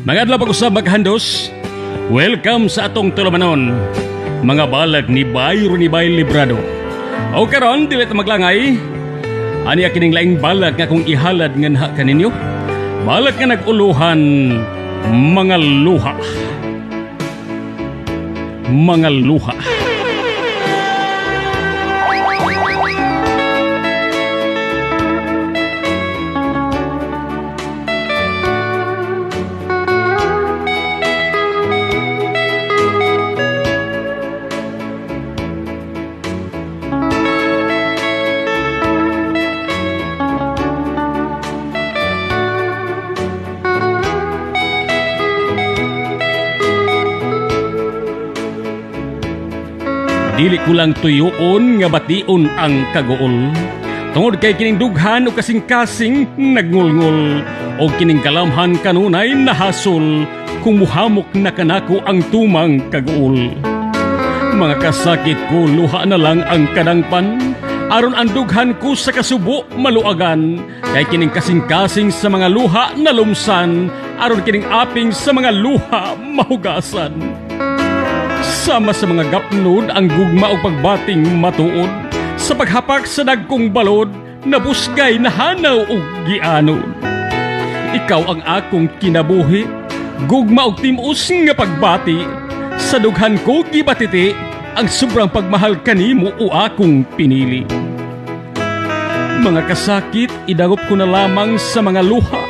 Mga adlaw pag-usab, maghandos. Welcome sa atong tulumanon, mga balag ni Bayro ni Bay Librado. O karon dili ta maglangay. Ani kining laing balag nga kung ihalad nga naha kaninyo. Balag nga nag-uluhan, "Mga Luha." Mga Luha. Dili ko lang tuyuon nga bation ang kaguol. Tungod kay kining dughan o kasing-kasing nagngulngol o kining kalamhan kanunay nahasol kung muhamok na kanako ang tumang kaguol. Mga kasakit ko, luha na lang ang kadangpan aron ang dughan ko sa kasubo maluagan, kay kining kasing-kasing sa mga luha nalumsan aron kining aping sa mga luha mahugasan. Sama sa mga gapnod ang gugma o pagbating matuod sa paghapak sa dagkong balod, nabusgay, nahanaw og gianod. Ikaw ang akong kinabuhi, gugma og tim-os nga pagbati. Sa dughan ko gibatiti ang sobrang pagmahal kanimo o akong pinili. Mga kasakit, idagop ko na lamang sa mga luha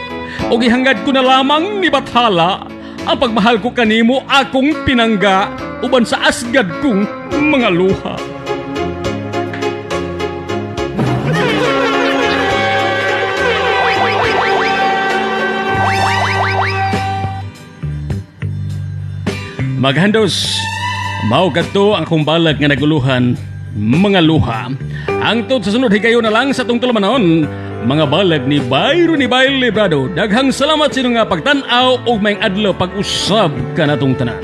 o gihangad ko na lamang ni Bathala ang pagmahal ko kanimo, akong pinangga, uban sa asgad kong mga luha. Maghandos, mao kadto ang akong balag nga naguluhan, "Mga Luha." Hangtod sa sunod higayon na lang sa atong tulumanon, mga balag ni Bayro ni Bay Librado. Daghang salamat sa inyong nga pagtan-aw ug maayong adlaw pag-usab kanatong tanan.